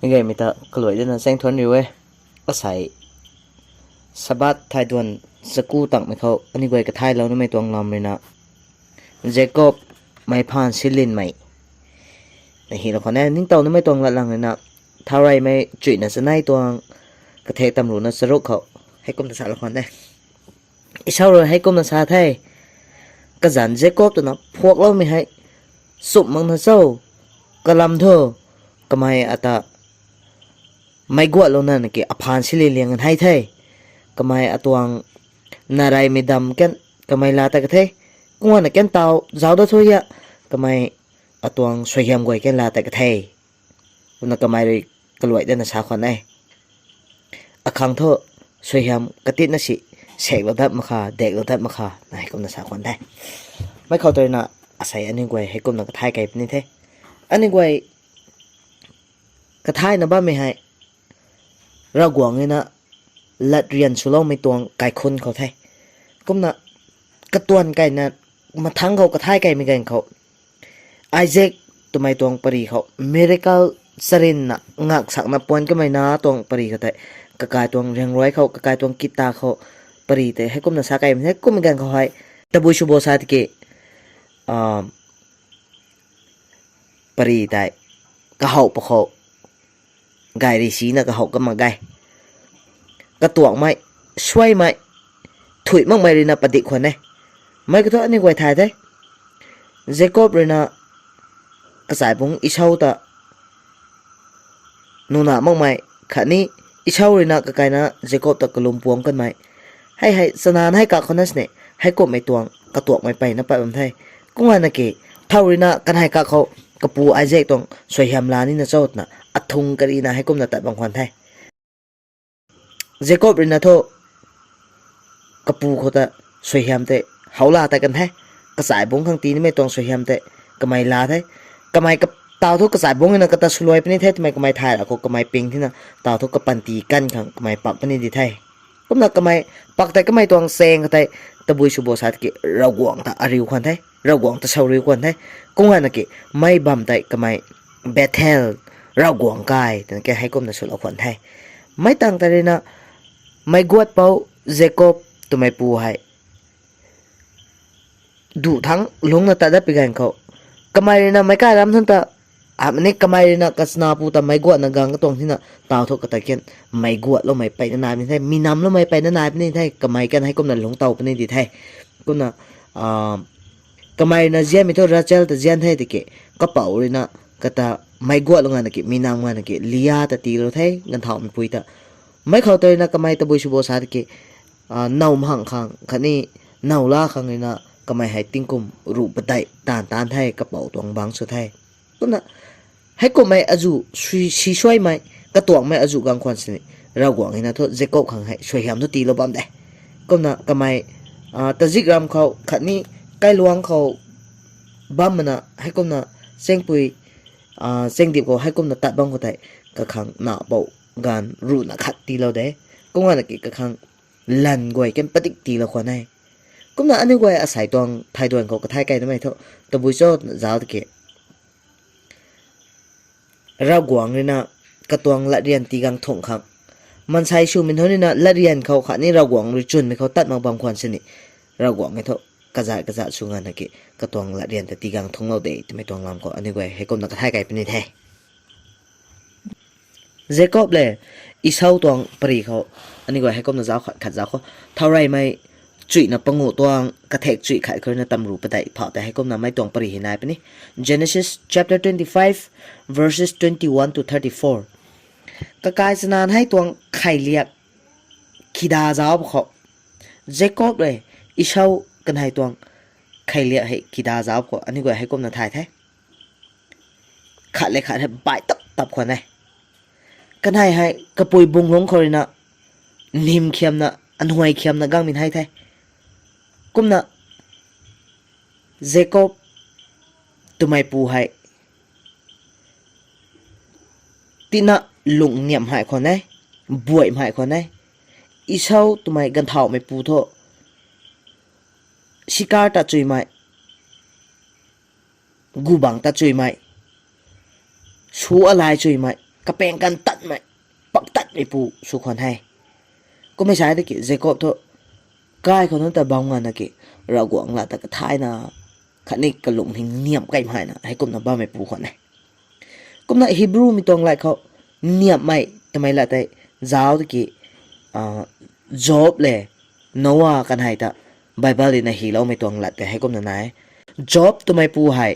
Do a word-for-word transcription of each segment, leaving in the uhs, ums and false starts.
Gaymei ta kaluai dana chaeng thuanc riu e. Asei Sabbath thai duan chaku tangmei khou aniu guay kathaylou nimei tuang lam ruina, Jakob mei phaan silinmei na hilou khwan e. Ningtow nimei tuang latlang ruina, Thaureymei chuihna chanei tuang kathek tamruhna charuk khou heikumna salou khwan e. Esau rui heikumna sa the, kazanc Jakob twna phuakloumei hei chumh makna cho, kalam thu kamei ata meic guatlouna ki aphaan sililiang kan hei the. Kamei atuang nareymei dam kan kamei laa tat ka the. Kumna kan taw zauc dat thu a, kamei atuang suaihiam guay kan laa tat ka the. Kumna kamei rui kaluai dana sa khwan e. Akhang thu suaihiam katitna si, seklou dat mak kha, deklou dat mak kha, na heikumna sa khwan the. Mei khou tei ruina asei aniu guay heikumna kathay kei puni the. Aniu guay kathayna bammei hei Ravguangc ruina latryan swloumei tuang kaikhunc khou the. Kumna katuan kaina mathangc khou kathay keimei ganv khou, Isaac twmei tuang pary khou miracle charynna ngaksakna puan kamei na tuang pary khou tei, kakai tuang riangruai khou, kakai tuang kita khou pary tei heikumna sa keimei the. Kummei ganv khou hei tabui sw bo sa tiki, pary tei kahow pakhou gay ri sina kahow ka mak ge. Katuakmei, suaimei, thuih makmei ruina padik khwan e. Mei khou thu aniu guay thay the. Jakob ruina kachaibungc Esau ta nuna makmei khatni Esau ruina kakaina Jakob ta kalum puang kanmei, hei hei chanaan hei kak khou na sini, heikumhmei tuang katuakmei mpeyna pat bam the. Kumna ki, thau ruina kanhei kak khou kapu Isaac tuang suaihiam laa nina cho twna athung karina heikumna tat bam khwan the. Jakob ruina thu kapu khou ta suaihiam tei how laa tat kan the. Kachaibungc khang tii nimei tuang suaihiam tei kamei laa the. Kamei ka-, taw thu kachaibungc ruina kata swluai puni the twmei kamei thay ra khou kamei ping thina taw thu kapanty kan khang kamei pak puni di the. Kumna kamei pak tei kamei tuang chaeng khou tei tabui sw bo sa tiki Ravguangc ta ariu khwan the, Ravguangc ta sauriu khwan the. Kumna ki mei bam tei kamei Bethel, Ravguangc kai twna ke heikumna swlou khwan the. Mei tangv tei ruina meic guat pou Jakob twmei pu hei duh thangc lungcna tat dat pi ganv khou, kamei ruina meic kai ram thun ta, amni kamei ruina kachana pu ta meic guatna gang katuang thina taw thu kata kan meic guatloumei mpeyna nai puni the, mi namloumei mpeyna nai puni the, kamei kan heikumna lungc tow puni di the. Kumna kamei ruina nzianmei thu Rachel ta nzian the tiki, kapou ruina kata meic guatlou ngana ki, mi nam ngana ki Leah ta tiilou the, ganvthauhmeipui ta. Mei khou tei ruina kamei tabui sw bo sa tiki, now mhang khang khatni now laa khang ruina kamei hei tingkum ruh padeih taanv taanv the, kapou tuang bangc sw the. Kumna heikumhmei azuh, sisuaimei, katuakmei azuh gang khwan sini, Ravguangc ruina thu Jakob khang hei suaihiam thu tiilou bam de. Kumna kamei tazikram khou khatni kailuangc khou bammana heikumna chaengpui, chaengdip khou heikumna tat bam khou tei, kakhang napou ganv ruhna khat tiilou de. Kumna ki kakhang lan guay kan padik tiilou khwan e. Kumna aniu guay asei tuang thai duan khou kathay kei namei thu tabui cho twna zauc tiki, Ravguangc ruina katuang latryan tii gang thungc khang, maansei swmei nunc ruina latryan khou khatni Ravguangc rui chwnmei khou tat mak bam khwan sini, Ravguangc e thu kazat kazat sw ngana ki katuang latryan ta tii gang thungclou de twmei tuang lam khou aniu guay heikumna kathay kei puni the. Jakob le Esau tuang pary khou aniu guay heikumna zauc khat khat zauc khou, thaureymei chuihna panguh tuang kathek chuih khat khou ruina tamru padeih phau tei heikumna mei tuang pary hei nai puni. Genesis chapter twenty-five, verses twenty-one to thirty-four. Kakai chanaan hei tuang kheiliak kida zauc khou, Jakob le Esau kanhei tuang kheiliak hei kida zauc khou aniu guay heikumna thay the. Khat le khat hei baih tap tap khwan e. Kanhei hei kapui bung lungc khou ruina nim khiamna, anhuay khiamna gangmei hei the. Kumna Jakob twmei pu hei tina lungh niamh hei khwan e, buaih hei khwan e. Esau twmei ganvthauhmei pu thu sikar ta chuimei, gubangc ta chuimei, su alai chuimei, kapeng kan tatmei, pak tatmeipu sw khwan the. Kummei sa tiki Jacob thu kai khou nunc ta bam ngana ki, Ravguangc lat ta kathayna khatni kalungning niamh kaimhayna heikumna bammeipu khwan e. Kumna Hebrewmei tuang lat khou niamhmei twmei lat tei zauc tiki, Job le Noah kanhei ta Bible rui na hyloumei tuang lat tei heikumna nai e. Job twmeipu hei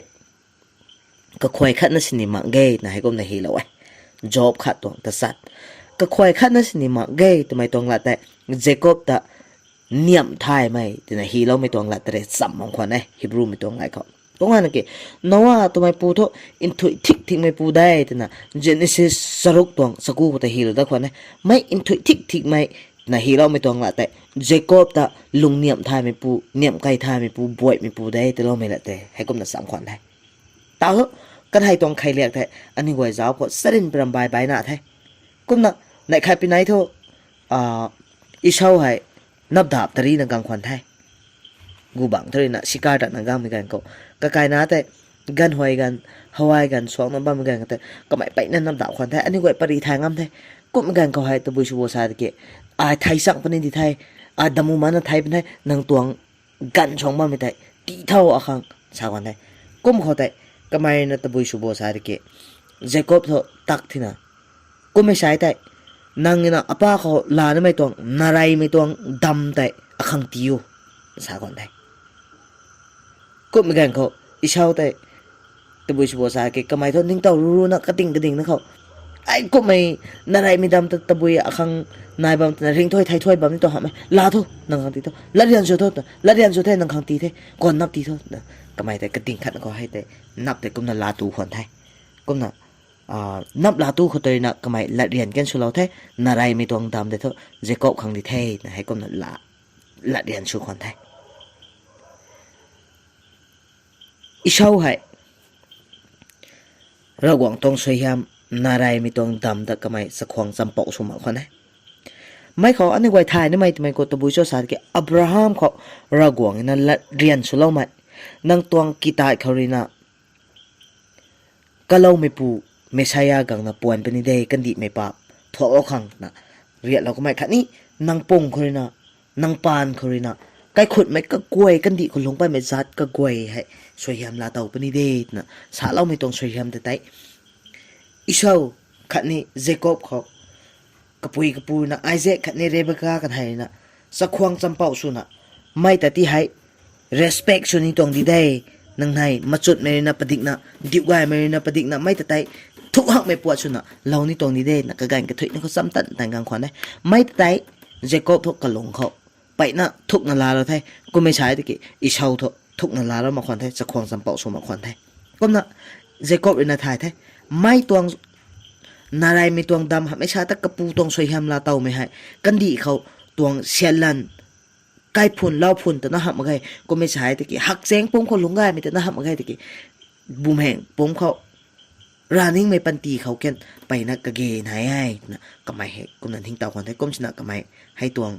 kakhuay khatna sini mak ge twna heikumna hylou e. Job khat tuang tachat, kakhuay khatna sini mak ge twmei tuang lat tei Jacob ta niamh thaymei twna hyloumei tuang lat tei rui cham bam khwan e Hebrewmei tuang lat khou. Kumna ki, Noah twmeipu thu nthuih thik thikmeipu de twna Genesis charuk tuang chaku khou ta hylou dat khwan e. Mei nthuih thik thikmei twna hyloumei tuang lat tei Jacob ta lungniamh thaymeipu, niamh kai thaymeipu, buaimeipu de tiiloumei lat tei heikumna cham khwan the. Tau thu, kanhei tuang kheiliak the, aniu guay zauc khou charin param bai baina the. Kumna, neih khat pinei thu, Esau hei napdap tarina gang khwan the. Gu bangc thu ruina shikar tatna gangmei ganv khou, kakaina tei ganv huay ganv, hawai ganv suangna bammei ganv khou tei kamei peyna napdap khwan the, aniu guay pary thay ngam the. Kummei ganv khou hei tabui sw bo sa tiki, ai thei chang puni di the, ai damu mana thei puni the, nang tuang ganv suang bammei tei tii tho akhang sa khwan the. Kum khou tei kamei na tabui sw bo sa tiki, Jacob thu tak thina, kummei sa tei, nang na apa khou lanamei tuang nareymei tuang dam tei akhang tii o, sa khwan the. Kummei ganv khou Esau tei tabui sw bo sa ki, kamei thu ningtow ruruna kating kadingna khou, ai kummei nareymei dam ta tabui akhang nai bam twna ringcthuay thei thuay bam ni tuang hamhmei, laa tho nang khang tii tho, latryan sw tho, latryan sw the nang khang tii the, kuan nap tii tho twna kamei tei kading khatna khou hei tei nap tei kumna laa tu khwan the. Kumna nap laa tu khou tei ruina kamei latryan kan swlou the, nareymei tuang dam tei thu Jacob khang di the twna heikumna latryan sw khwan the. Esau hei Ravguangc tuang suaihiam nareymei tuang dam ta kamei chakhwang champouh sw mak khwan e. Mei khou aniu guay thay nimei twmei khou tabui cho sa tiki Abraham khou Ravguangc na latryan swloumei, nang tuang kitai khou ruina kaloumeipu Messiah gangna puan puni de, kandihmei paap thuaklou khang twna riatlou kamei khatni, nang pung khou ruina, nang paan khou ruina, kaikhutmei kaguay kandih khou lungc paymei zat kaguay hei suaihiam laatow puni de twna saloumei tuang suaihiam ta tei Esau khatni Jacob khou kapui kapu na Isaac khatni Rebekah kanhei na chakhwang champouh swna, mei ta ti hei respect sw ni tuang di de, nang hei machutmei ruina padikna, diugaymei ruina padikna mei ta tei thuk hakmei puat swna lou ni tuang di de na kaganv kathuic ni khou cham tan tan gang khwan e. Mei ta tei Jacob thu kalung khou peyna thukna laalou the, kummei sa tiki Esau thu thukna laalou mak khwan the, chakhwang champouh sw mak khwan the. Kumna Jacob ruina thay the, mei tuang nareymei tuang dam hamhmei sa ta kapu tuang suaihiam laatowmei hei kandih khou tuang siatlan kaiphun lauphun twna hamh mak ge, kummei sa tiki hakchaeng pumc khou lungc gaymei twna hamh mak ge tiki, bumaeng pumc khou, raningmei panty khou kan peyna kage nai e twna kamei hei kumna ningtow khwan the. Kum sina kamei hei tuang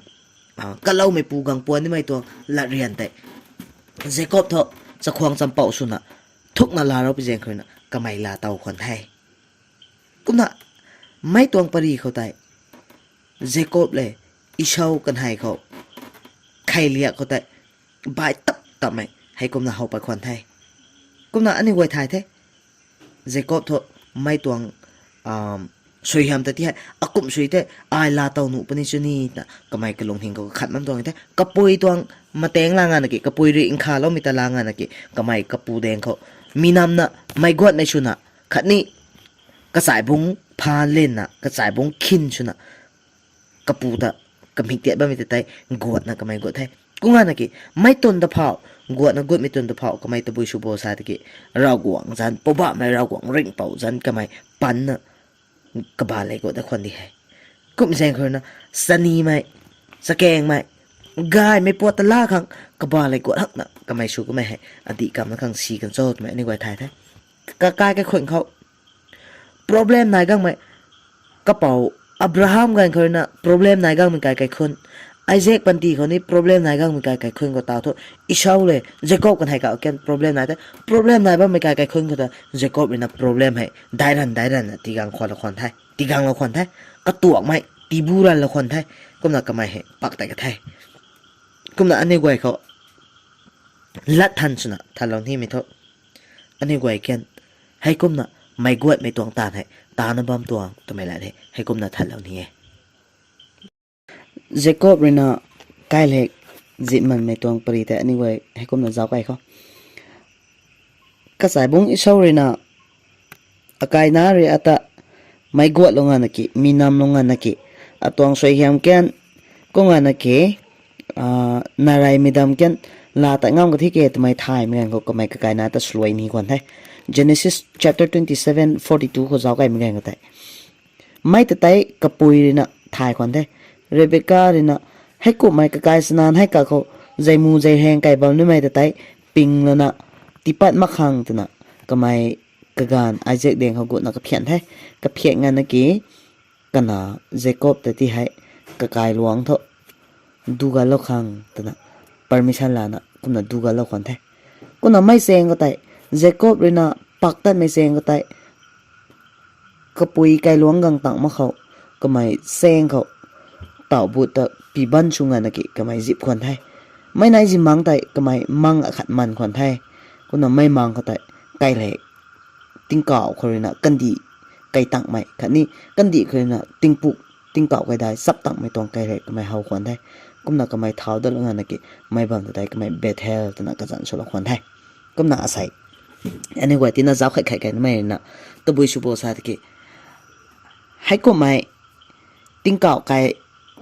kaloumeipu gang puan nimei tuang latryan tei Jacob thu chakhwang champouh swna thukna laalou pi zaeng khou ruina kamei laatow khwan the. Kumna mei tuang pary khou tei Jacob le Esau kanhei khou kheiliak khou tei bai tap tapmei hei kumna how pat khwan the. Kumna aniu guay thay the, Jacob thu mei tuang suaihiam ta ti hei akumh sui the, ai laatow nuh puni chu ni twna kamei kalung hing khou kakhat bam tuang the. Kapui tuang mataeng la ngana ki, kapui rui nkhaloumei ta la ngana ki, kamei kapu daeng khou mi namna mei guatmei swna khatni kachaibungc phaan lenna kachaibungc khin swna kapu ta kamik tiat bammei ta tei guatna kamei guat the. Kum ngana ki, mei twn ta phou, guatna gutmei twn ta phou kamei tabui sw bo sa tiki, Ravguangc zanc, Poubauhmei Ravguangc ringhpouc zanc kamei panna kabaley guat da khwan di hei. Kum zaeng khou ruina chanimei, chakengmei, gaymei puat ta la khang kabaley guat hakna kamei sw kamei hei adih kamna khang si kan cho twmei aniu guay thay the. Kakai kaikhun khou problem nai gangmei, kapou Abraham ganv khou ruina problem nai gangmei kai kaikhun, Isaac panty khou ni problem nai gangmei kai kaikhun khou taw thu, Esau le Jacob kanei kau kan problem nai the. Problem nai bammei kai kaikhun khou ta Jacob rui na problem hei daic ranv daic ranvna tigang khwanlou khwan the, tiganglou khwan the. Katuakmei tibu ranlou khwan the. Kumna kamei hei pak tei ka the. Kumna aniu guay khou lat than swna thanlou nimei thu, aniu guay kan heikumna meic guatmei tuang taanv hei tana bam tuang twmei lat hei heikumna thanlou ni e. Jacob rui na kailek zipmanmei tuang pary tei aniu guay heikumna zauc kai khou, kachaibungc Esau rui na akaina rui ata meic guatlou nganvna ki, mi namlou nganvna ki, atuang suaihiam kan, kum nganvna ki, nareymei dam kan, laa tat ngam ka thi ke twmei thaymei ganv khou kamei kakaina ta swluai ni khwan the. Genesis chapter twenty-seven forty-two khou zauc kaimei ganv khou tei, mei ta tei kapui rui na thay khwan the. Rebekah rui na, heikumhmei kakai chanan hei kakhou zeimu zeireng kai bam nimei ta tei pinglouna tiipat mak khang twna kamei kaganv Isaac daeng khou gutna kaphian the. Kaphian nganvna ki, kana Jacob ta ti hei kakai luangc thu dugalou khang twna permission lana kumna dugalou khwan the. Kumna mei chaeng khou tei, Jacob rui na pak tatmei chaeng khou tei, kapui kailuangc gang tang mak khou, kamei chaeng khou taw but ta pi ban sw nganvna ki kamei zip khwan the. Mei nai zimang tei kamei mang akhat man khwan the. Kumna mei mang khou tei kailek tingkauh khou rui na kandih kai tangmei khatni kandih khou rui na tingpuk tingkauh kaidai chap tangmei tuang kailek kamei how khwan the. Kumna kamei thau datlou nganvna ki mei bam ta tei kamei Bethel twna kazanc swlou khwan the. Kumna asei aniu guay tina zauc khat khat kai namei rui na tabui sw bo sa tiki, heikumhmei tingkauh kai,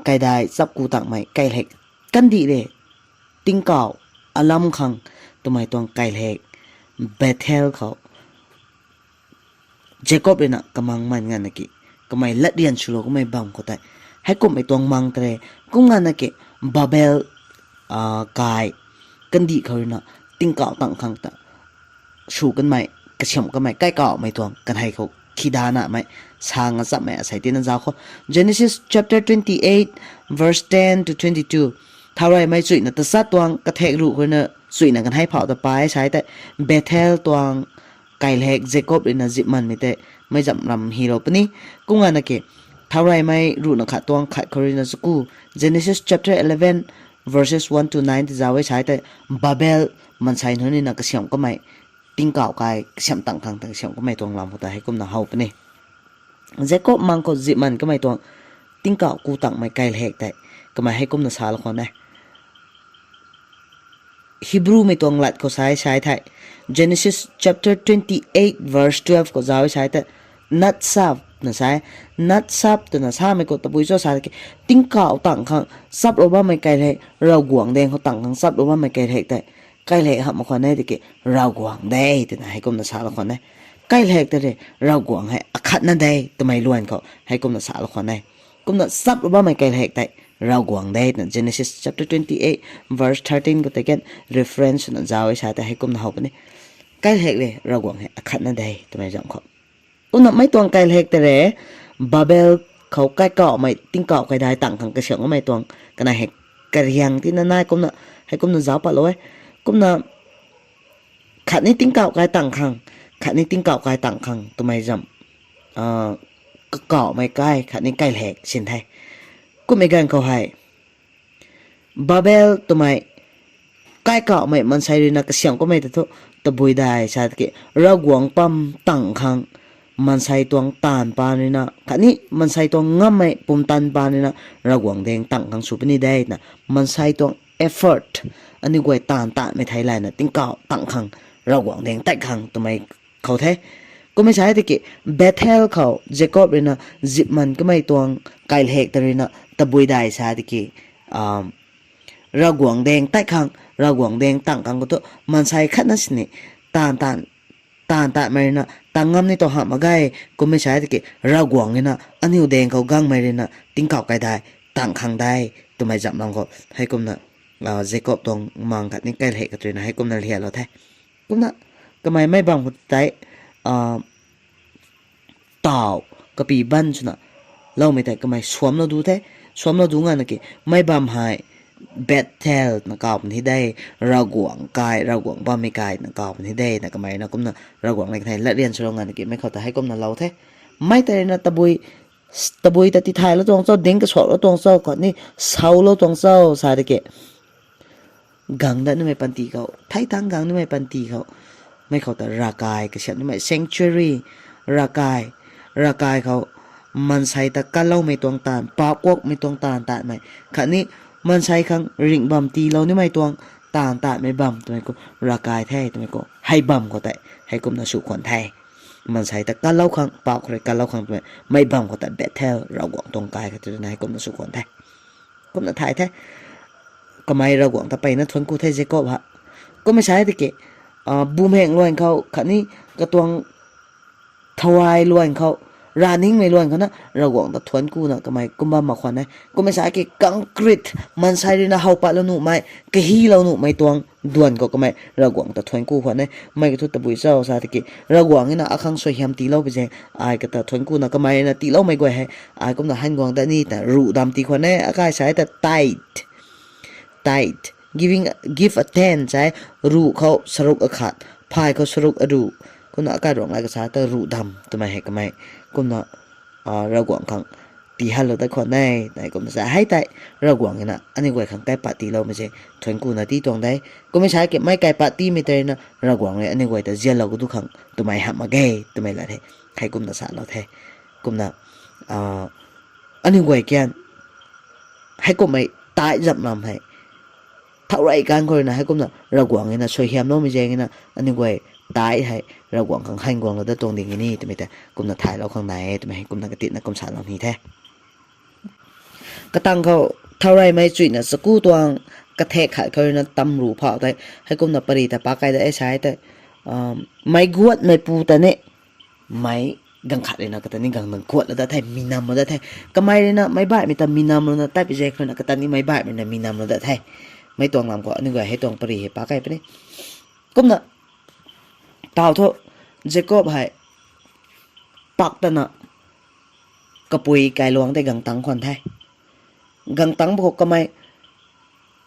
kaidai chap ku tangmei kailek kandih le tingkauh alam khang twmei tuang kailek Bethel khou Jacob rui na kamang man nganvna ki kamei latryan swlou kamei bam khou tei, heikumhmei tuang mang tei kum nganvna ki Babel kai kandih khou rui na tingkauh tang khang ta sw kanmei, kasiamh kanmei, kaikauhmei tuang kanei khou khidanamei sa ngachapmei asei tina zauc khou, Genesis chapter twenty-eight verse ten to twenty-two. Thaureymei chuina tachat tuang kathek ruh khou rui na chuina kanei phauh ta pai sai tei, Bethel tuang kailek Jacob rui na zipmanmei tei mei zamh ram hylou puni. Kum nganvna ki thaureymei ruhna khat tuang khat khou rui na chaku, Genesis chapter eleven verses one to nine ta zauc e sai tei, Babel maansei nunc rui na kasiamh kanmei tingkauh kai kasiamh tang khang ta kasiamh kanmei tuang lam khou ta heikumna how puni. Jacob mang khou zipman kamei tuang tingkauh ku tangmei kailek tei kamei heikumna salou khwan e. Hebrewmei tuang lat khou sai sai thei, Genesis chapter twenty-eight verse twelve khou zauc e sai tei, natsap na sai, natsap twna samei khou tabui cho sa ki, tingkauh tang khang chaplou bammei kailek, Ravguangc daeng khou tang khang chaplou bammei kailek tei kailek hamh mak khwan e tiki Ravguangc de twna heikumna salou khwan e. Kailek tei le Ravguangc hei akhatna de twmei luan khou heikumna salou khwan e. Kumna chaplou bammei kailek tei Ravguangc de twna Genesis chapter twenty-eight verse thirteen khou tei kan reference swna zauc e sa tei heikumna how puni. Kailek le Ravguangc hei akhatna de twmei zamh khou. Kumna mei tuang kailek tei le Babel khou kaikauhmei tingkauh kaidai tang khang kasiamh kanmei tuang kanei hei kariang tina nai kumna heikumna zauc patlou e. Kumna khatni tingkauh kai tang khang, khatni tingkauh kai tang khang twmei zamh kakauhmei kai khatni kailek sin the. Kummei ganv khou hei Babel twmei kaikauhmei maansei rui na kasiamh kanmei ta thu tabui dai sa tiki Ravguangc pam tang khang maansei tuang taanv paan rui na khatni maansei tuang ngammei pumtan paan rui na Ravguangc daeng tang khang sw puni de twna maansei tuang effort aniu guay taanv taanmei theilayna tingkauh tang khang Ravguangc daeng tat khang twmei khou the. Kummei sa tiki Bethel khou Jacob rui na zipman kamei tuang kailek ta rui na tabui dai sa tiki Ravguangc daeng tat khang, Ravguangc daeng tang khang khou thu maansei khatna sini taanv taanv taanv tatmei rui na tang ngam ni tuang hamh mak ge. Kummei sa tiki Ravguangc rui na aniu daeng khou gangmei rui na tingkauh kaidai tang khang de twmei zamh lam khou heikumna Jacob tuang mang khatni kailek khat rui na heikumna lialou the. Kumna kamei mei bam khou tei taw kapi ban swna loumei tei kamei suamlou du the. Suamlou duc nganv na ki, mei bam hei Bethel na kaw puni de, Ravguangc kai, Ravguangc bammei kai na kaw puni de, na kamei na kumna Ravguangc le kanei latryan swlou nganv na ki, mei khou ta hei kumna lou the. Mei tei rui na tabui, tabui ta tithaylou tuang cho, ding kasuaklou tuang cho, khatni sawlou tuang cho sa de ki, gang dat nimei panty khou, thei thangc gang nimei panty khou, mei khou ta ravkai kasiamh nimei sanctuary, ravkai, ravkai khou maansei ta kanloumei tuang taanv, paap kuakmei tuang taanv tatmei, khatni maansei khang ringh bam tiilou nimei tuang taanv tatmei bam twmei khou ravkai the twmei khou hei bam khou tei hei kumna sw khwan the. Maansei ta kanlou khang, paap khou rui kanlou khang twmei mei bam khou ta Bethel, Ravguangc tuang kai khat twna hei kumna sw khwan the. Kumna thay the. Kamei Ravguangc ta mpeyna thuanc ku the Jakob ha. Kummei sa tiki, bumheng luan khou khatni katuang thawai luan khou, ravningmei luan khou na Ravguangc ta thuanc kuna kamei kum bam mak khwan e. Kummei sa ki concrete, maansei rui na how patlou nuhmei, kahilou nuhmei tuang duan khou kamei Ravguangc ta thuanc ku khwan e. Mei kathu tabui cho sa tiki, Ravguangc e na akhang suaihiam tiilou pi zaeng, ai kata thuanc kuna kamei rui na tiiloumei guay hei ai kumna han guang dat ni ta ruh dam ti khwan e. Akai sa ta tithe, tithe, giving, give a tenth sa e, ruh khou saruk akhat, phay khou saruk aruh, kumna akai ruang lai kasa ta ruh dam twmei hei kamei kumna Ravguangc khang tihanlou dat khwan e, tei kumna sa hei tei Ravguangc e na aniu guay khang kaipat tiiloumei zaeng thuanc kuna ti tuang de. Kummei sa ki mei kaipat tiimei tei rui na Ravguangc rui aniu guay ta zianlou kadu khang twmei hamh mak ge twmei lat hei, hei kumna salou the. Kumna aniu guay kian heikumhmei tithe zam lam hei thourey kan khou rui na heikumna Ravguangc e na suaihiamloumei zaeng e na aniu guay tithe hei Ravguangc khang han guanglou dat tuang ding e ni twmei ta kumna thaylou khang nai e twmei hei kumna katitna kum salou ni the. Katang khou thaureymei chuihna chaku tuang kathek khat khou rui na tamru phau tei heikumna pari ta pac kai da e sa tei, meic guatmeipu ta ni meic ganv khat rui na kata ni ganv na guatlou dat the, mi namlou dat the. Kamei rui na meic baihmei ta mi namlou na, tat pi zaeng khou rui na kata ni meic baihmei na mi namlou dat the. Mei tuang lam khou aniu guay hei tuang pari hei pac kai puni. Kumna taw thu Jakob hei pak tana kapui kailuangc tei gang tangc khwan the. Gang tangc bu khou kamei,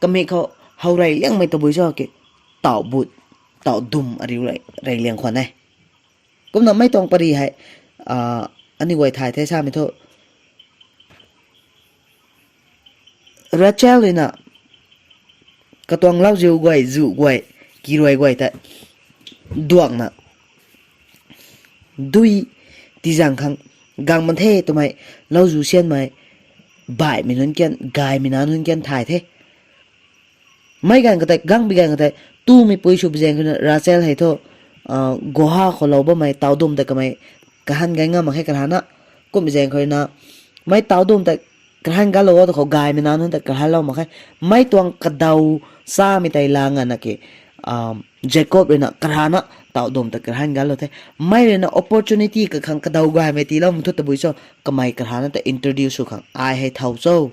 kamei khou how rey liangmei tabui cho ki, taw but, taw dum ariu rey, rey liang khwan e. Kumna mei tuang pari hei aniu guay thay the samei thu, Rachel rui na katuang lauziu guay, zu guay, kiruai guay tei duangna dui tizang khang gang man the twmei lauziu sianmei baihmei nunc kian, gaymei na nunc kian thay the. Meic ganv katei, gang bi ganv katei, tumei pui sw pi zaeng khou na Rachel hei thu guha khou lou bammei taw dum tei kamei kahan gay ngam mak khe karana. Kummei zaeng khou rui na mei taw dum tei kahan galou o ta khou gaymei na nunc tei kahanlou mak khe. Mei tuang kadaw chamei tei la nga na ki, Jakob rui na karana taw dum tei kahan galou the. Mei rui na opportunity kakhang kadaw gaymei tiiloumei thu tabui cho, kamei karana ta introduce sw khang ai hei thow cho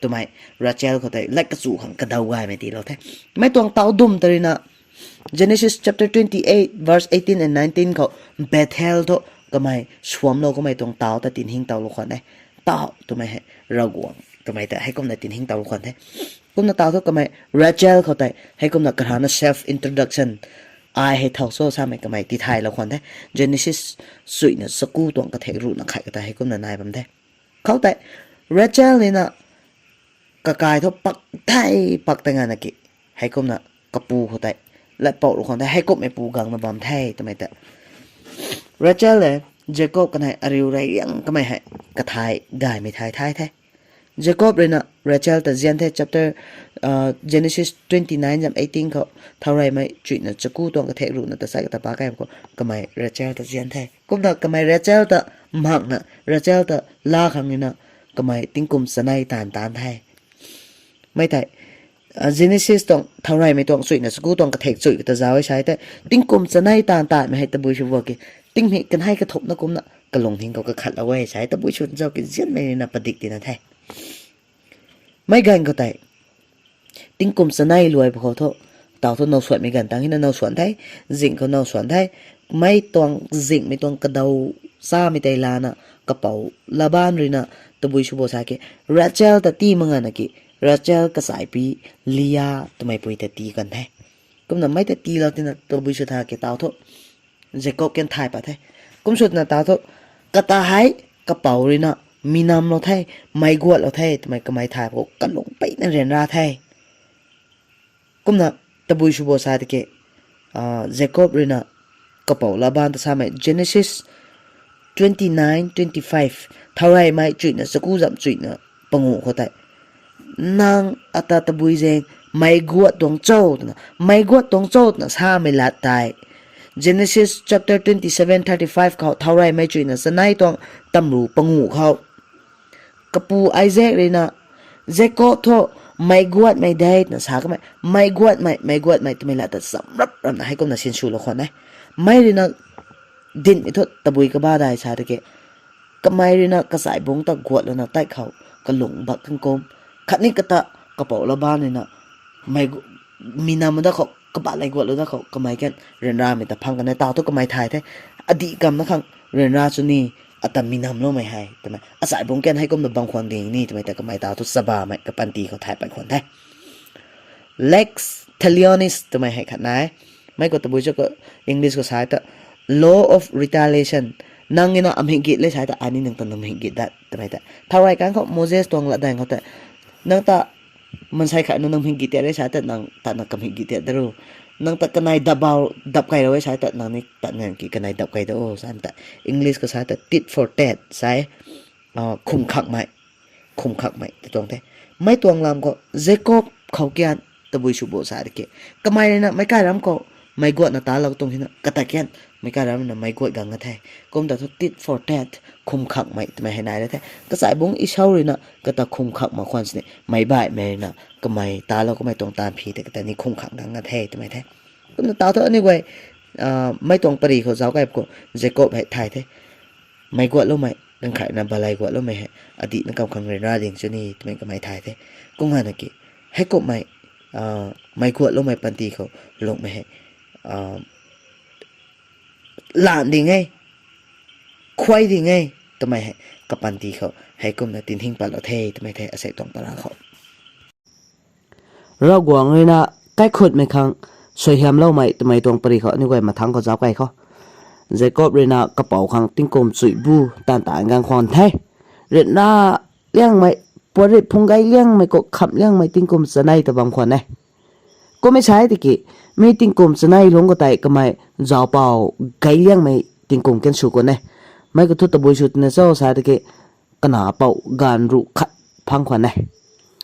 twmei Rachel khou tei lat kachu khang kadaw gaymei tiilou the. Mei tuang taw dum tei rui na Genesis chapter twenty-eight verse eighteen and nineteen khou Bethel thu kamei suamlou kamei tuang taw ta tinhing towlou khwan e. Taw twmei hei Ravguangc twmei ta heikumna tinhing towlou khwan the. Kumna taw thu kamei Rachel khou tei heikumna karana self introduction, ai hei thow cho samei kamei tithaylou khwan the. Genesis chuihna chaku tuang kathek ruhna khat kata heikumna nai bam the. Khoutei Rachel ni na kakai thu pak the, pak tei nga na ki, heikumna kapu khou tei latpouhlou khwan the, heikumhmeipu gangna bam the twmei ta Rachel le Jakob kanei ariu rey liang kamei hei kathay gaymei thay thay the. Jakob rui na Rachel ta zian the, chapter Genesis twenty-nine zam eighteen khou thaureymei chuihna chaku tuang kathek ruhna ta sai kata pac kai khou kamei Rachel ta zian the. Kumna kamei Rachel ta makna, Rachel ta laa khang rui na kamei tingkum chanei taanv taanc the. Mei tei Genesis tuang thaureymei tuang chuihna chaku tuang kathek chuih kata zauc e sa tei, tingkum chanei taanv taanmei hei tabui sw bak ki, tingmik kanei kathumhna kumna kalungning khou kakhatlou e sa tabui sw zauc ki zianmei rui na padik tina the. Meic ganv khou tei tingkum chanei luai pw khou thu, taw thu nowsuanmei ganv tang hina nowsuan the, zingh khou nowsuan the. Mei tuang zinghmei tuang kadaw chamei tei lana kapou Laban ruina tabui sw bo sa ki, Rachel ta tii mak ngana ki, Rachel kachaipi Leah twmei pui ta tii kan the. Kumna mei ta tiilou tina tabui sw tha ki taw thu Jacob kan thay pat the. Kum sw tina taw thu, kata hei kapou ruina mi namlou the, mei guatlou the twmei kamei thay khou kalung peyna ryanra the. Kumna tabui sw bo sa tiki, Jacob ruina kapou Laban ta samei Genesis twenty nine twenty five, thaureymei chuina chaku zam chuina pangu khou tei, nang ata tabui zaeng mei guat tuang cho twna, mei guat tuang cho twna samei lat tei, Genesis chapter twenty seven thirty five khou thaureymei chuina chanei tuang tamru pangu khou, kapu Isaac ruina, Jacob thu mei guatmei de twna sa kamei, mei guatmei, mei guatmei twmei lat ta chamrap ramna heikumna sinswlou khwan e. Mei ruina dinhmei thu tabui kaba dai sa tiki, kamei ruina kachaibungc ta guatlouna tei khou kalung bak kan kum, khatni kata kapou Laban ruina mi nam da khou, kabalei guatlou da khou kamei kan ryanramei ta phang kan e, taw thu kamei thay the. Adih kamna khang ryanra chu ni, ata mi namloumei hei twmei, achaibungc kan heikumna bam khwan ding ni twmei ta kamei taw thu chabamei kapanty khou thay pat khwan the. Lex talionis twmei hei khat nai. Mei khou tabui cho khou, English khou sa ta law of retaliation. Nang ina amhik git le sa ta, ani nang ta nang mhik git dat twmei ta. Thaurey kan khou Moses tuang latdaeng khou ta, nang ta mansei khat nu nang mhik git tiat re sa ta, nang ta nang kamhik git tiat daru. Nang ta kanei dapbau dap kai rou e sa ta, nang ni ta nang ki kanei dap kai da o sa ta. English khou sa ta tit for tat sa e. Khum khakmei, khum khakmei ta tuang the. Mei tuang lam khou Jacob khou kian tabui sw bo sa tiki, kamei ruina meic kai ram khou mei guatna talou tuang hina kata kian meic kai ram ruina mei guat gang a the. Kum ta thu tit for tat, khum khakmei twmei hei nai ra the. Kachaibungc Esau ruina kata khum khak mak khwan sini, meic baihmei ruina kamei talou kamei tuang taanv phi tei kata ni khum khak gang a the twmei the. Kumna taw thu aniu guay mei tuang pary khou zauc kai khou Jacob hei thay the. Mei guatloumei, ganv khatna balei guatloumei hei adihna kam khang ryanra ding chu ni twmei kamei thay the. Kum gana ki, heikumhmei mei guatloumei panty khou lungmei hei lan ding e, khuay ding e twmei hei kapanty khou heikumna tinhing patlou the twmei the asei tuang para khou. Ravguangc ruina kaikhutmei khang suaihiamloumei twmei tuang pary khou aniu guay mathangc khou zauc kai khou, Jacob ruina kapou khang tingkum chuih bu taanv ta gang khwan the. Ryanra liangmei, puarip phung gay liangmei khou khamh liangmei tingkum chanei ta bam khwan e. Kummei sa e tiki, mi tingkum chanei lungc khou tei kamei zaupou gay liangmei tingkum kan sw khwan e. Mei khou thu tabui sw tina cho sa tiki, kanac pou gaanv ruh khat phang khwan e.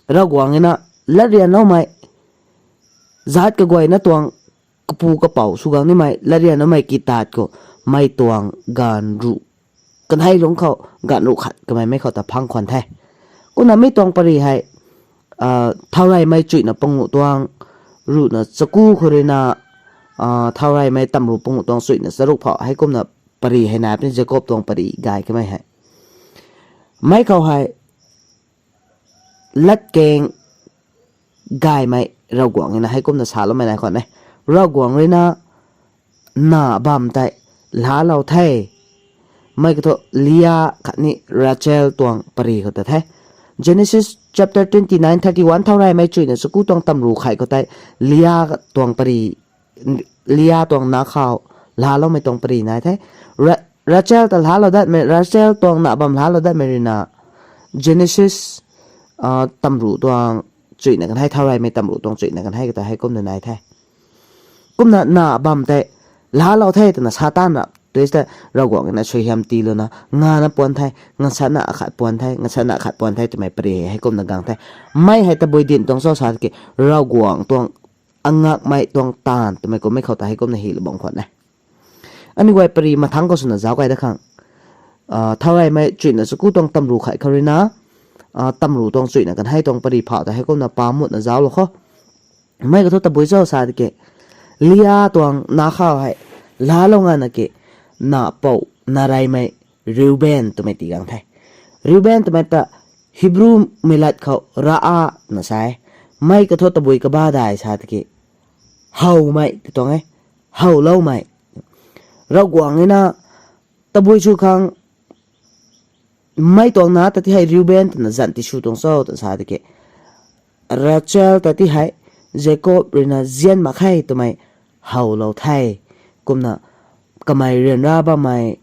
Ravguangc ruina latryanloumei, zaat kaguayna tuang kapu kapou sw gang nimei latryanloumei kitat khou mei tuang gaanv ruh, kanei lungc khou gaanv ruh khat kamei mei khou ta phang khwan the. Kumna mi tuang pary hei thaureymei chuihna panguh tuang ruhna chaku khou ruina thaureymei tamru panguh tuang chuihna charuk phou heikumna pary hei nai puni, Jacob tuang pary gay kamei hei. Mei khou hei latkaeng gaymei Ravguangc ruina heikumna saloumei nai khwan e. Ravguangc ruina na bam tei laalou the. Mei khou thu Leah khatni Rachel tuang pary khou ta the. Genesis chapter twenty nine thirty one thaureymei chuihna chaku tuang tamru khat khou tei Leah tuang pary, Leah tuang na khou laaloumei tuang pary nai the. Rachel ta laalou datmei, Rachel tuang na bam laalou datmei ruina Genesis tamru tuang chuihna kan hei, thaureymei tamru tuang chuihna kan hei kata heikumna nai the. Kumna na bam tei laalou the twna sa tan ra, tei ta Ravguangc ruina suaihiam tiilouna ngana puan the, ngasana akhat puan the, ngasana akhat puan the twmei pary hei heikumna gang the. Mei hei tabui dinc tuang cho sa tiki, Ravguangc tuang angakmei tuang taanv twmei kummei khou ta heikumna hilou bam khwan e. Aniu guay pary mathangc khou swna zauc kai da khang, thaureymei chuihna chaku tuang tamru khat khou ruina tamru tuang chuihna kan hei tuang pary phou ta heikumna pamutna zauclou khou. Mei khou thu tabui cho sa tiki, Leah tuang na khou hei laalou ngana ki, na pou, na reymei Reuben twmei tii gang the. Reuben twmei ta Hebrewmei lat khou Ra'a na sa e. Mei khou thu tabui kaba dai sa tiki, howmei ti tuang e, howloumei. Ravguangc ruina tabui sw khang Mei tuang na ta ti hei Reuben twna zanc tisw tuang cho twna sa tiki, Rachel ta ti hei Jacob ruina nzian mak khe twmei howlou the. Kumna kamei ryanra bammei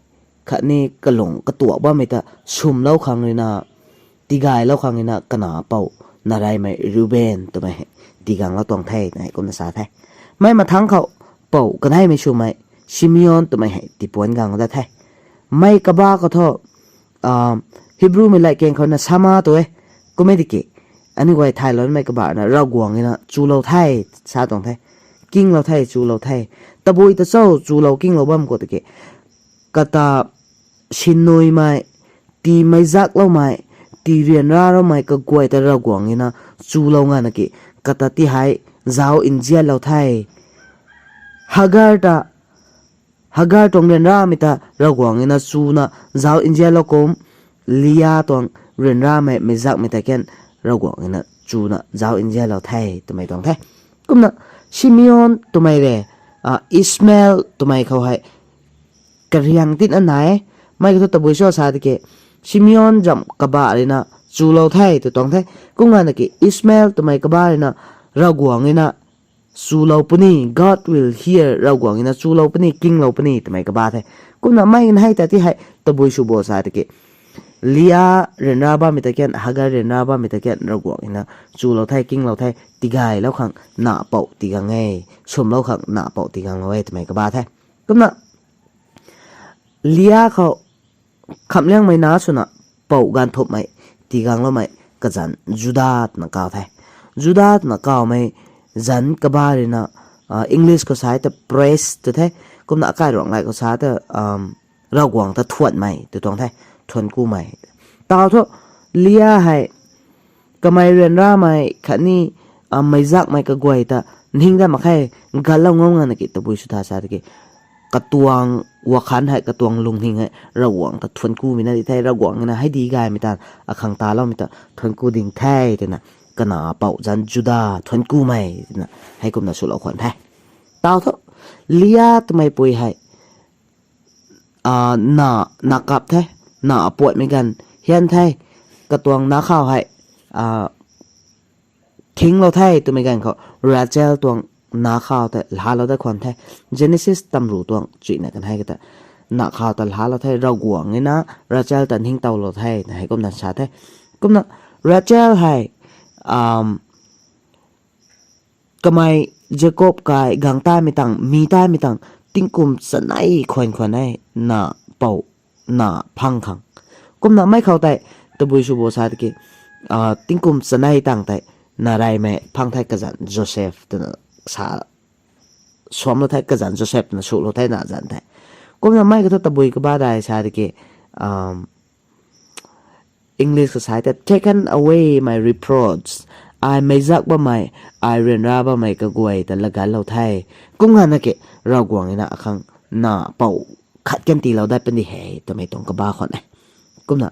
khatni kalung katuak bammei ta swmlou khang ruina, tigaylou khang ruina kana pou nareymei Reuben twmei hei tiganglou tuang the twna hei kumna sa the. Mei mathangc khou pou kaneimei swmei Simeon twmei hei tipuanc gang dat the. Mei kaba khou thu, Hebrewmei latkaeng khou na Shammah tw e. Kum e tiki, aniu guay thaylou nimei kabarna Ravguangc ruina chulou the, sa tuang the. Kinglou the, chulou the. Tabui ta cho chulou kinglou bam khou tiki, kata sinuimei, tii meizakloumei, tii ryanra raumei kaguay ta Ravguangc ruina chulou ngana ki, kata ti hei zauc nzianlou the. Hagar ta, Hagar tuang ryanramei ta Ravguangc ruina chuna zauc nzianlou kum, Leah tuang ryanramei meizakmei ta kan Ravguangc ruina chuna zauc nzianlou the twmei tuang the. Kumna Simeon twmei le, Ishmael twmei khou hei kariang tina nai e. Mei khou thu tabui cho sa tiki, Simeon zam kaba ruina chulou the tw tuang the. Kum ngana ki Ishmael twmei kaba ruina Ravguangc ruina chulou puni, God will hear, Ravguangc ruina chulou puni, kinglou puni twmei kaba the. Kumna mei na hei ta ti hei tabui sw bo sa tiki, Leah ryanra bammei ta kan, Hagar ryanra bammei ta kan Ravguangc ruina chulou the, kinglou the, tigaylou khang na pou tigang e, swmlou khang na pou tiganglou e twmei kaba the. Kumna Leah khou khamliangmei na swna pou ganv thumhmei tiganloumei kazanc Juda twna kaw the. Juda twna kawmei zanc kaba ruina, English khou sa ta Perez tw the. Kumna akai Ruangmei khou sa ta, Ravguangc ta thuanmei tw tuang the, thuanc kumei. Tau thu Leah hei kamei ryanramei khatni meizakmei kaguay ta ning dat mak khe, gatlou ngam ngana ki tabui sw tha sa tiki, katuang wakhan hei, katuang lungning hei Ravguangc ta thuanc kumei na di the, Ravguangc ruina hei di gaymei ta, akhang taloumei ta thuanc ku ding the twna, kana pou zanc Juda thuanc kumei twna hei kumna swlou khwan the. Tau thu Leah twmei pui hei na, na kap the, na apuatmei ganv hian the, katuang na khou hei thinglou the twmei ganv khou Rachel tuang na khou ta lhalou dat khwan the. Genesis tamru tuang chuina kan hei kata, na khou ta lhalou the, Ravguangc ruina Rachel ta ningtowlou the na hei kumna sa the. Kumna Rachel hei kamei Jacob kai gang taimei tang, mi taimei tang, tingkum chanei khwan khwan e, na pou, na phang khang. Kumna mei khou tei tabui sw bo sa tiki, tingkum chanei tang tei nareymei phang the, kazanc Joseph twna sa, suamlou the, kazanc Joseph twna swlou the na zanc the. Kumna mei khou thu tabui kaba dai sa tiki, English khou sa ta, taken away my reproach. Ai meizak bammei, ai ryanra bammei kaguay ta lagatlou the. Kum ngana ki Ravguangc ruina akhang na pou khat kan tiilou dat puni he twmei tuang kaba khwan e. Kumna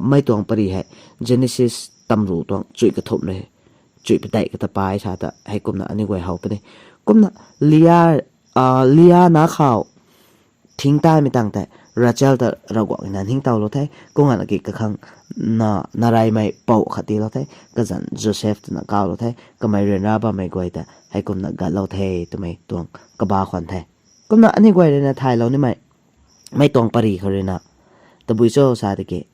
mei tuang pary hei Genesis tamru tuang chui kathumh le, chui padeih kata pai sa ta hei kumna aniu guay how puni. Kumna Leah, Leah na khou thing taimei tang tei Rachel ta Ravguangc ruina ningtowlou the. Kum ngana ki kakhang na, nareymei pou khat tiilou the, kazanc Joseph twna kawlou the, kamei ryanra bammei guay ta hei kumna gatlou the twmei tuang kaba khwan the. Kumna aniu guay ruina thaylou nimei mei tuang pary khou ruina tabui cho sa tiki,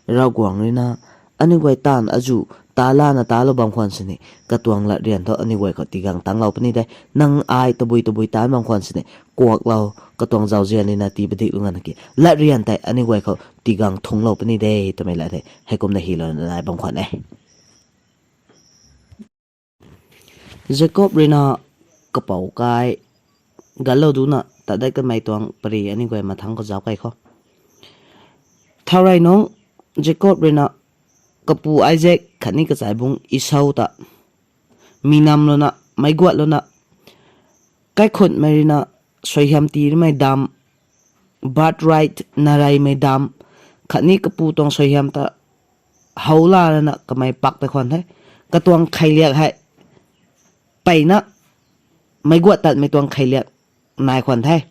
Ravguangc ruina aniu guay taanv azuh ta lana talou bam khwan sini, katuang latryan thu aniu guay khou tigang tanglou puni de. Nang ai tabui tabui taanc bam khwan sini, kuaklou, katuang zauzian ruina tii padiklou ngana ki latryan tei aniu guay khou tigang thungclou puni de twmei la the, hei kumna hylouna nai bam khwan e. Jacob ruina kapou kai gatlou duna tat dat kamei tuang pary aniu guay mathangc khou zauc kei khou, thau rey nungc Jacob ruina kapu Isaac khatni kachaibung Esau ta mi namlouna, meic guatlouna, kaikhunhmei ruina suaihiam tii nimei dam, birthright, nareymei dam, khatni kapu tuang suaihiam ta how la lana kamei pak ta khwan the. Katuang kheiliak hei mpeyna meic guat tatmei tuang kheiliak nai khwan the.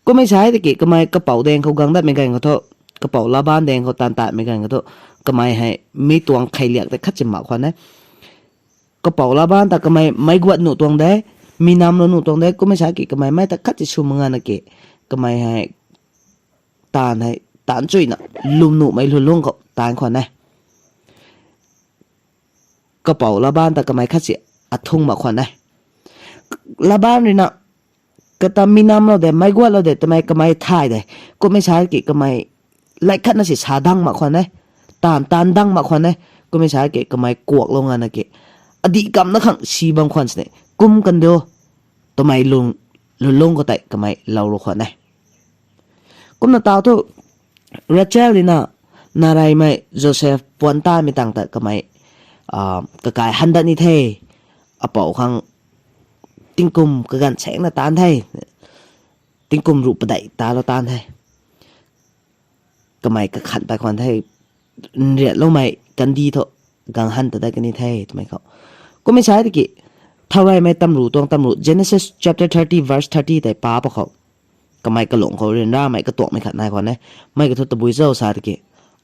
Kummei sa e tiki kamei kapou daeng khou gang datmei ganv khou thu, kapou Laban daeng khou taanv tatmei ganv khou thu, kamei hei mi tuang kheiliak tei khat si mak khwan e. Kapou Laban ta kamei meic guat nuh tuang de, mi nam lou nuh tuang de, kummei sa ki kamei mei ta khat si sw mak ngana ki, kamei hei taanv hei taanc chuyna lwm nuhmei lwnlung khou taanc khwan e. Kapou Laban ta kamei khat si athung mak khwan e. Laban rui na kata mi nam lou de, meic guat lou de twmei kamei thay de, kummei sa ki kamei lai khatna si sa dang mak khwan e, taanv taanc dang mak khwan e, kummei sa ki kamei kuaklou ngana ki, adih kamna khang si bam khwan sini, kum kan do, twmei lung, lwnlung khou tei kamei lou lou khwan e. Kumna tau thu, Rachel rui na, nareymei Joseph puan tamei tang ta kamei, kakai han dat ni the, apou khang tingkum kaganv saengna taanc the, tingkum ruh padeih talou taanc the. Kamei kakhan pat khwan the, nriatloumei kandih thu gang han ta dat kani the twmei khou. Kummei sa tiki, thaureymei tamru tuang tamru, Genesis chapter thirty verse thirty tei pa pa khou, kamei kalung khou ryanramei katuakmei khat nai khwan e. Mei kathu tabui cho sa tiki,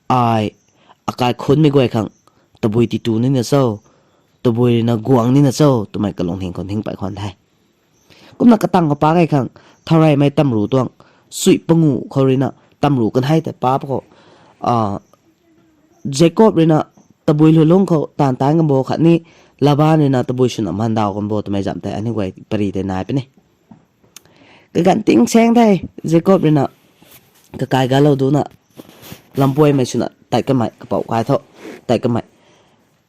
ai, akai khunmei guay khang tabui titu nina cho, tabui rui na guang nina cho twmei kalung hing khou ning pat khwan the. Kumna katang khou pa kei khang, thaureymei tamru tuang, sui panguh khou rui na tamru kanhei tei pa pa khou, Jacob rui na tabui lwnlung khou taanv taanc kan bo khatni, Laban rui na tabui swna mandaw kan bo twmei zamh tei aniu guay pary tei nai puni. Kaganv ting saeng the, Jacob rui na kakai galou duna, lampuaymei swna tat kamei, kapou kai tho, tat kamei.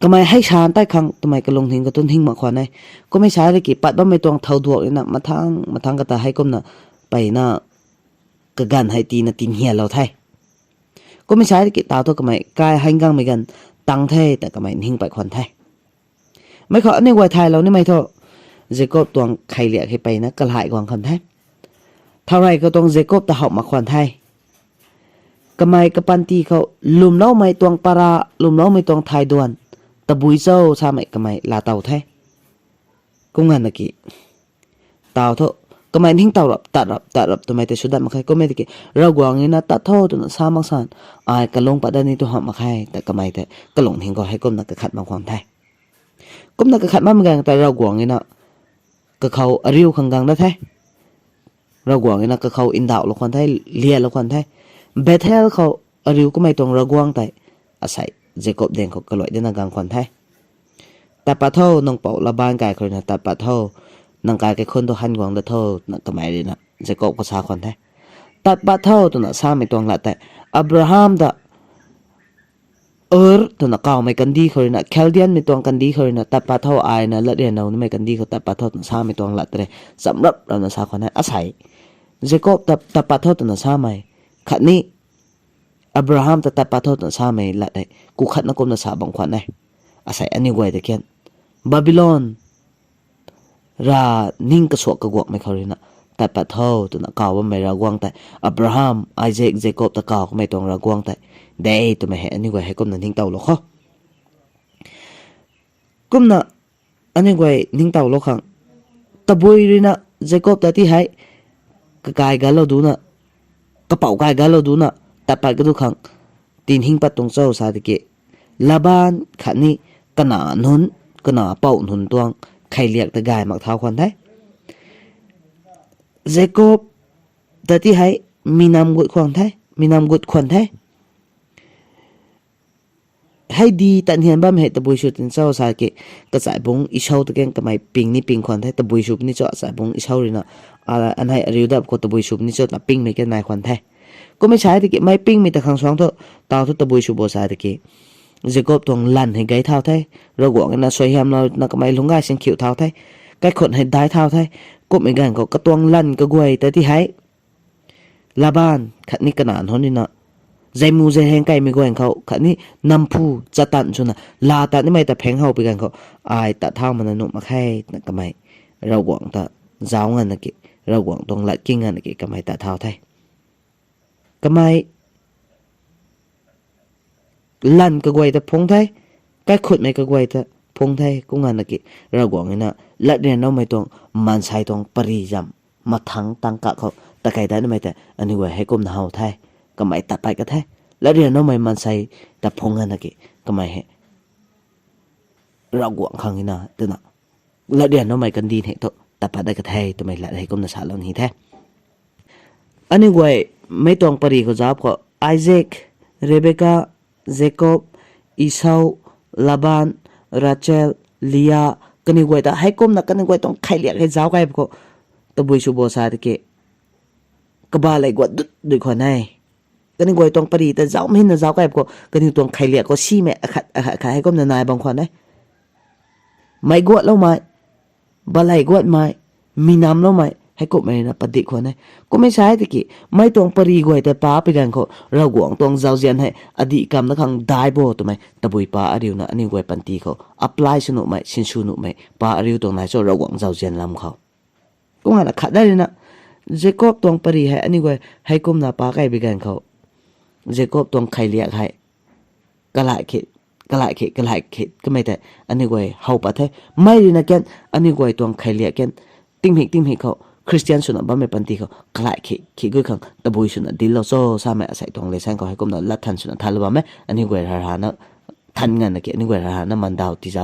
Kamei hei san tei khang twmei kalung hing khou tu ning mak khwan e. Kummei sa tiki pat bammei tuang thouduak rui na mathang mathang kata hei kumna, peyna kaganv hei tina tinhianlou the. Kummei sa tiki tau thu kamei kai hei gangmei ganv tang the ta kamei ning pat khwan the. Mei khou aniu guay thaylou nimei thu, Jacob tuang kheiliak hei peyna kalai guang khwan the. Thaurey khou tuang Jacob ta howh mak khwan the. Kamei kapanty khou lwmloumei tuang para, lwmloumei tuang thayduan, tabui cho samei kamei laatow the. Kum nganvna ki, tau thu, kamei ningtow rap, tat rap, tat rap twmei tei sw dat mak khe. Kummei tiki, Ravguangc rui na tat tho twna sa mak san, ai kalung pat dat ni tu hamh mak khe, ta kamei tei kalung ning khou hei kumna kakhat mak khwan the. Kumna kakhat makmei ganv ta Ravguangc rui na kakhou ariu khang gang dat the. Ravguangc rui na kakhou ndauhlou khwan the, lialou khwan the. Bethel khou ariu kummei tuang Ravguangc tei asei Jacob daeng khou kaluai dina gang khwan the. Tat pat tho, nang pou Laban kai khou rui na tat pat tho, nang kai kaikhunc tu han guang dat tho, twna kamei rui na Jacob khou sa khwan the. Tat pat tho twna samei tuang lat tei, Abraham ta Ur twna kawmei kandih khou rui na, Chaldeanmei tuang kandih khou rui na tat pat tho, ai na latryanlou nimei kandih khou tat pat tho twna samei tuang lat tei, chamrap rana sa khwan e. Asei Jacob ta tat pat tho twna samei khatni Abraham ta tat pat tho twna samei lat tei ku khatna kumna sa bam khwan e. Asei aniu guay ta kian, Babylon ra ning kasuak kaguakmei khou rui na tat pat tho twna kaw bammei Ravguangc tei, Abraham, Isaac, Jacob ta kaw kamei tuang Ravguangc tei de twmei hei aniu guay hei kumna ningtowlou kho. Kumna aniu guay ningtowlou khang, tabui rui na Jacob ta ti hei kakai galou duna, kapou kai galou duna tat pat kadu khang tinhing pat tuang cho sa tiki, Laban khatni kana nunc, kana pou nunc tuang kheiliak ta gay mak thau khwan the. Jacob ta ti hei mi nam gut khwan the, mi nam gut khwan the. Hei di tat hian bam hei tabui sw tin cho sa ki, kachai bungc Esau ta kan kamei ping ni ping khwan the, tabui sw puni cho achai bungc Esau rui na, anei ariu dap khou tabui sw puni cho ta pingmei kan nai khwan the. Kummei sa tiki mei pingmei ta khang suang thu, tau thu tabui sw bo sa tiki, Jacob tuang lanv hei gay thau the, Ravguangc rui na suaihiamlou na kamei lungc gay sing khiu thau the, kaikhunc hei dai thau the. Kummei ganv khou katuang lanv kaguay ta ti hei Laban khatni kana nunc rui na, zeimu zeiheng kaimei guay khou khatni namphu chatan swna laa tat nimei ta pheng how pui ganv khou, ai tat thau mana nuh mak khe twna kamei Ravguangc ta zauc nganvna ki, Ravguangc tuang lat king nganvna ki kamei tat thau the. Kamei lanv kaguay ta phungc the, kaikhunhmei kaguay ta phungc the, kum nganvna ki Ravguangc rui na latryanloumei tuang maansei tuang pary zam mathangc tang kak khou takei dat nimei tei aniu guay hei kumna how the. kamei tat pat ka the. Latryan naumei maansei ta phung ngana ki, kamei hei Ravguangc khang na twna, latryan naumei kandih hei thu tat pat dat ka the twmei lat hei kumna salou ni the. Aniu guay mei tuang pari khou zauc khou, Isaac, Rebecca, Jacob, Esau, Laban, Rachel, Leah, kaniw guay ta heikumna kaniw guay tuang kheiliak hei zauc kai khou, tabui sw bo sa tiki, kaba lei guat dut dui khwan e. Kaniw guay tuang pari ta zauc mei na zauc kai khou, kaniw tuang kheiliak khou simei akhat akhat khat heikumna nai bam khwan e. Mei guatloumei, balei guatmei, mi namloumei heikumhmei na padik khwan e. Kummei sa e tiki, mei tuang pari guay tei pa pi ganv khou Ravguangc tuang zauzian hei adih kamna khang dai bo twmei tabui pa ariuna aniu guay panty khou apply sw nuhmei, sinsw nuhmei pa ariu tuang nai cho Ravguangc zauzian lam khou. Kumna khat da rina, Jacob tuang pari hei aniu guay heikumna pa kai bi ganv khou, Jacob tuang kheiliak hei kalai khe, kalai khe, kalai khe kamei tei aniu guay how pat the. Mei rina kan aniu guay tuang kheiliak kan tingmik tingmik khou Christian swna bammei panty khou kalai khe khe gui khang tabui swna dinclou cho samei asei tuang lesson khou heikumna lat than swna thanlou bam e. Aniu guay rarana than nganvna ki aniu guay rarana mandaw tizau